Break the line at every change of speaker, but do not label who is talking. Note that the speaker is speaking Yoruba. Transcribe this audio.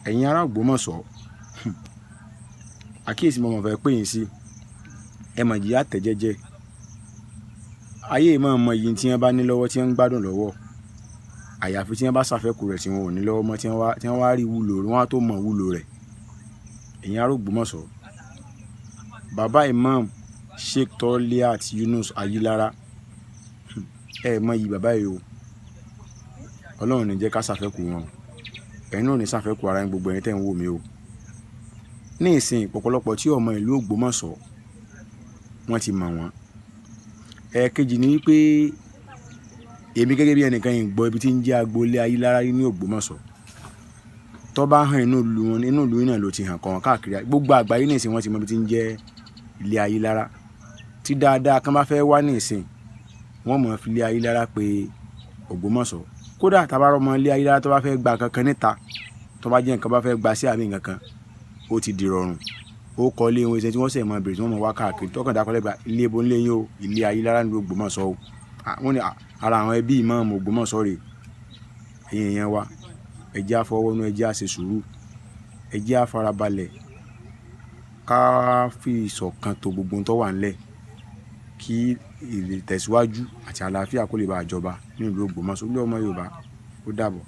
Ẹ̀yin ará Ògbómọ̀ṣọ́, àkíyèsí mo mọ̀ fẹ́ pè yín sí. Ẹ mọ̀ jìyà tẹ̀ jẹ́jẹ́. Ayé mọ̀ mọ iyì tí wọ́n bá ní lọ́wọ́ tí wọ́n ń gbádùn lọ́wọ́. Àyàfi tí wọ́n bá ṣàfẹ́kù rẹ̀ tí wọn ò ní lọ́wọ́ mọ́, tí wọ́n wá rí wúlò rẹ̀, wọ́n á tó mọ wúlò rẹ̀. Ẹ̀yin ará Ògbómọ̀ṣọ́, bàbá Imam Sheikh Toliat Yunus Ayilara, ẹ mọ iyì bàbá yìí o. Ọlọ́run ní jẹ́ ká ṣàfẹ́kù wọn o. Ẹ̀yin náà ò ní ṣàfẹ́kù ara yín, gbogbo ẹ̀yin tẹ́ ń wò mí o. Ní ìsìn, ọ̀pọ̀lọpọ̀ tí ọmọ ìlú Ògbómọ̀ṣọ́, wọ́n ti mọ̀ wọ́n. Ẹ̀ẹ̀kejì ni wípé èmi gẹ́gẹ́ bí ẹnìkan yìí gbọ́ ibi tí ń jẹ́ agboolé Ayílára ní Ògbómọ̀ṣọ́. Tó bá hàn inú ìlú wọn, inú ìlú náà ló ti hàn kàn káàkiri gbogbo àgbáyé. Ní ìsìn, wọ́n ti mọ ibi tí ń jẹ́ ilé Ayílára. Tí dáadáa kan bá fẹ́ wá ní ìsìn, wọ́n mọ̀ fi ilé Ayílára pé Ògbómọ̀ṣọ́. Kódà tá bá rọ́mọ ilé Ayílára tó bá fẹ́ gba kankan níta, tó bá jẹ́ nǹkan bá fẹ́ gba sí àbí nǹkan kan, ó ti di rọrùn. Ó kọ́ ilé wọn iṣẹ́ tí wọ́n sì mọ̀ bèrè tí wọ́n mọ̀ wá káàkiri tọkàn dákọ́lẹ́ gba ilé ibo ńlé yín o, ilé Ayílára ní Ògbómọ̀ṣọ́ o. Wọ́n ní ara àwọn ẹbí ìmáàmù Ògbómọ̀ṣọ́ rèé. Ẹ̀yin èèyàn wa, ẹ jẹ́ á fọwọ́nú, ẹ jẹ́ á ṣe sùúrù, ẹ jẹ́ á farabalẹ̀, ká fi ìṣọ̀kan tó gbogbo ohun tó wà ńlẹ̀ kí ìtẹ̀síwájú àti àlàáfíà kó lè bá jọba ní ìlú Ògbómọ̀ṣọ́. Olú ọmọ Yorùbá, ó dàbọ̀.